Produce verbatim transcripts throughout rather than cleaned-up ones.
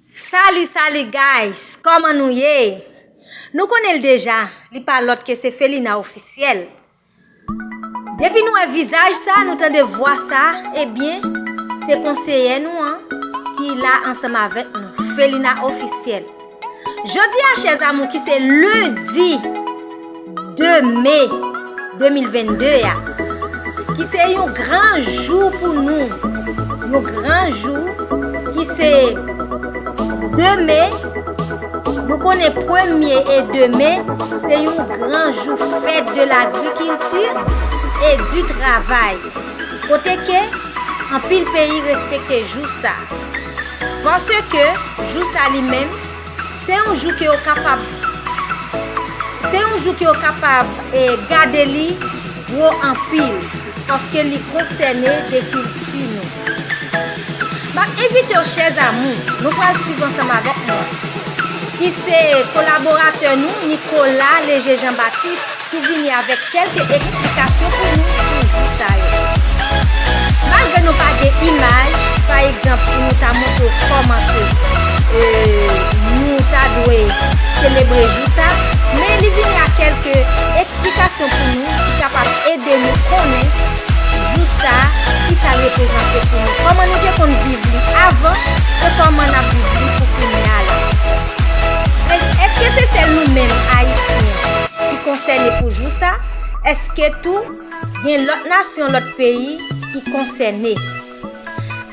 Salut, salut guys, kòman nou ye? Nou konnen l deja, li pa lòt ke se Felina Ofisyèl. Depi nou wè vizaj sa, nou tande vwa sa, ebyen, se konseyè nou an ki la ansanm avèk nou, Felina Ofisyèl. Jodi a, chè zamou, ki se lendi de me de mil vennde a, ki se yon gran jou pou nou, yon gran jou ki se de me. Nou konnen premye e de me se yon gran jou, fête de l'agriculture et du travail, kote ke anpil peyi respekte jou sa. Paske jou sa li menm, se yon jou ke yo kapab, se yon jou ke yo kapab, eh, gade li gwo anpil, paske li konsène de kilti nou. M ap envite w, chè zamou, nou pral swiv ansanm avèk mwen, ki se kolaboratè nou, Nicolas Léger Jean Baptiste, ki vini avèk kèlke eksplikasyon pou nou sou jou sa yo. Malgre nou pa gen imaj, pa egzanp, pou nou ta montre w kòman ke, e, nou ta dwe selebre jou sa, men li vini ak kèlke eksplikasyon pou nou ki kapab ede nou konnen jou sa, ki sa l reprezante pou nou, kòman nou te konn viv li avan, e kòman n ap viv li pou kounye a la. Èske se sèl nou menm, Ayisyen, ki konsène pou jou sa? Èske tou gen lòt nasyon, lòt peyi ki konsène?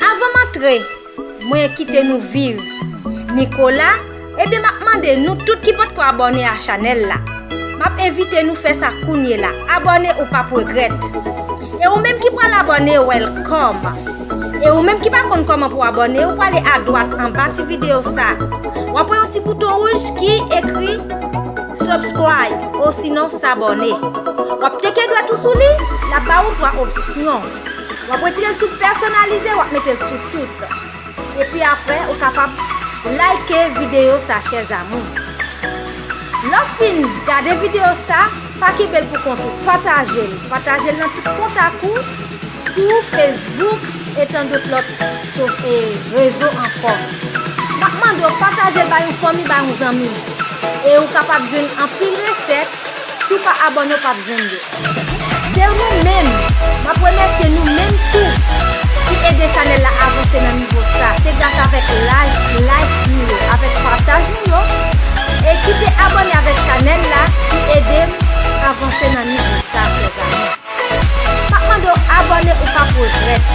Avan m antre, mwen kite nou viv Nicolas, ebyen, m ap mande nou tout ki potko abòne a chanèl la, m ap envite nou fè sa kounye la. Abòne, ou p ap regrèt. E ou menm ki pral abòne, welcome. E ou menm ki pa konn kòman pou abòne, ou prale adwat anba ti videyo sa. W ap wè yon ti bouton wouj ki ekri subscribe, osinon s'abonner. W ap teke dwèt ou sou li, l ap ba ou twa opsyon. W ap retire l sou pèsonalize, w ap mete l sou tout. Epi apre, ou kapab like videyo sa, chè zamou. Lè w fin gade videyo sa, pa kenbe l pou kont ou, pataje l. Pataje l nan tout kontak ou, sou Facebook, e tandout lòt so-, e, rezo ankò. M ap mande w pataje l bay yon fanmi, bay yon zanmi. E ou kapab jwenn anpil resèt, si w pa abòne, w p ap jwenn yo. Se nou menm, m ap remèsye nou menm tou ki ede chanèl la avanse nan nivo sa. Se gras avèk like, like nou yo, avèk pataj nou yo, e ki te abòne avèk chanèl la ki ede m avanse nan nivo sa, chè zamou. M ap mande w abòne, ou p ap regrèt.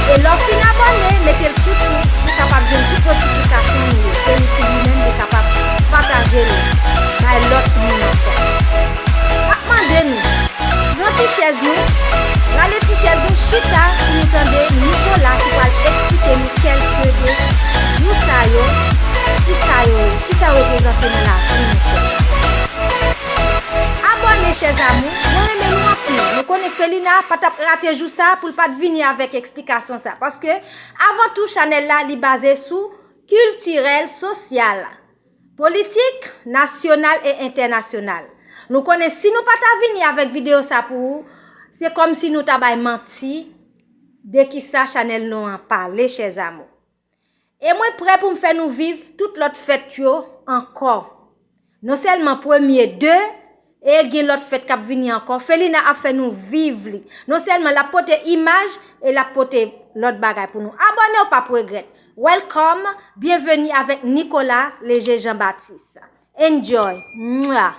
E lè w fin abòne, mete l sou tou pou w kapab jwenn tout notifikasyon nou yo. E li tou li menm li kapab pataje l bay lòt moun ankò. M ap mande nou, pran ti chèz nou, rale ti chèz nou, chita pou nou tande Nicolas ki pral eksplike nou kèlke de jou sa yo, ki sa yo ye, ki sa yo reprezante nan lavi nou, chè zamou. Abòne, chè zamou, mwen renmen nou anpil. Nou konnen Felina pa t ap rate jou sa pou l pa t vini avèk eksplikasyon sa. Paske, avan tou, chanèl la, li baze sou kiltirèl, sosyal, politik, nasyonal e entènasyonal. Nou konnen si nou pa ta vini avèk videyo sa pou ou, se kòmsi nou ta bay manti de kisa chanèl nou an pale, chè zamou. E mwen prè pou m fè nou viv tout lòt fèt yo ankò. Non sèlman premye de, e gen lòt fèt k ap vini ankò. Felina ap fè nou viv li. Non sèlman l ap pote imaj, e l ap pote lòt bagay pou nou. Abòne, ou p ap regrèt. Welcome, byenveni avèk Nicolas Léger Jean Baptiste. Enjoy. Mwa.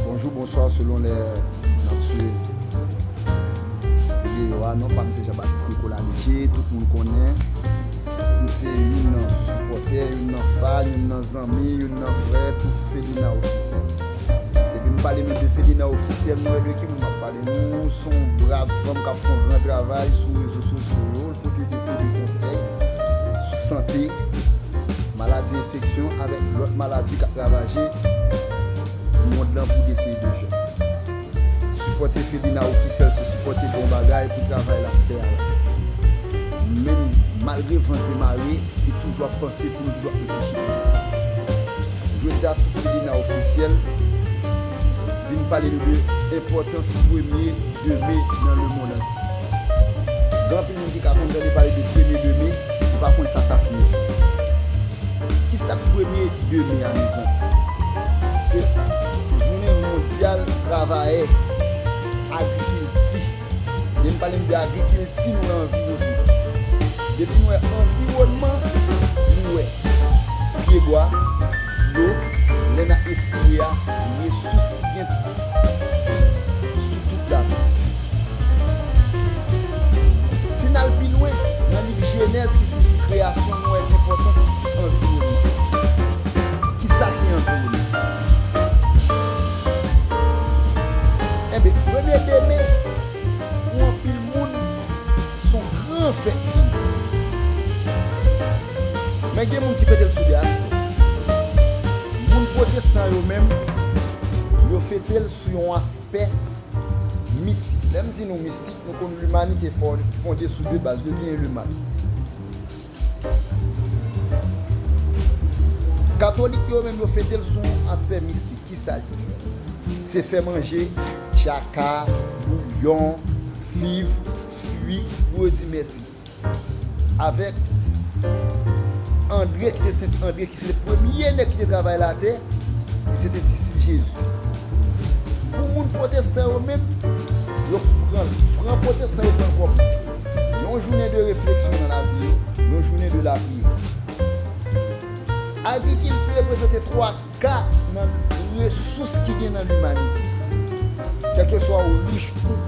Bonjou, bonswa, selon lè n ap swiv videyo a. Non pa m se Jean Baptiste Nicolas Léger, tout moun konnen. M se youn nan sipòtè, youn nan fan, youn nan zanmi, youn nan frè tout Felina Ofisyèl. Depi m pale nou de Felina Ofisyèl, nou wè de ki moun m ap pale. Nou se yon brav fanm k ap fè yon gran travay sou rezo sosyo yo, l pote de seri de konsèy sou sante, maladi enfeksyon avèk lòt maladi k ap ravaje mond lan pou de seri de jèn. Sipòte Felina Ofisyèl se sipòte bon bagay pou travay l ap fè a la. Menm malgre van e mare, li toujou ap panse pou nou, toujou ap reflechi pou nou. Jodi a, tout Felina Ofisyèl vin pale nou de Enpòtans premye deme nan lemonn antye. Gen anpil moun ki ka konn tande pale de premye deme, yo pa konn sa sa siyifi. Kisa k premye deme a, mezanmi? Se jounen mondyal travayè agrikilti. Lè m pale m de agrikilti, nou nan anviwònman. Depi nou wè anviwònman, nou wè pyebwa, dlo, lè n ap respire a, resous ki gen sou tout latè. Si n al pi lwen, nan liv Jenèz ki siyifi kreyasyon, nou wè enpòtans anviwònman. Kisa ki anviwònman? Enben, premye deme, pou anpil moun, se yon gran fèt. Men gen moun ki fete l sou de aspè. Moun pwotestan yo menm, yo fete l sou yon aspè mistik. Lè m di nou mistik, nou konn limanite fò-, fonde sou de baz, le byen e le mal. Katolik yo menm, yo fete l sou yon aspè mistik. Kisa l ye? Se fè manje, tchaka, bouyon, fiv, fwi, pou yo di mèsi. Avèk Andre, ki te Sent Andre, ki se te premye nèg ki te travay latè, ki se te disip Jezi. Pou moun pwotestan yo menm, yo pran l, fran pwotestan yo pran l kòm yon jounen de refleksyon nan lavi yo, yon jounen de lapriyè. Agrikilti reprezante twa ka nan resous ki gen nan limanite. Kèlkeswa ou rich ou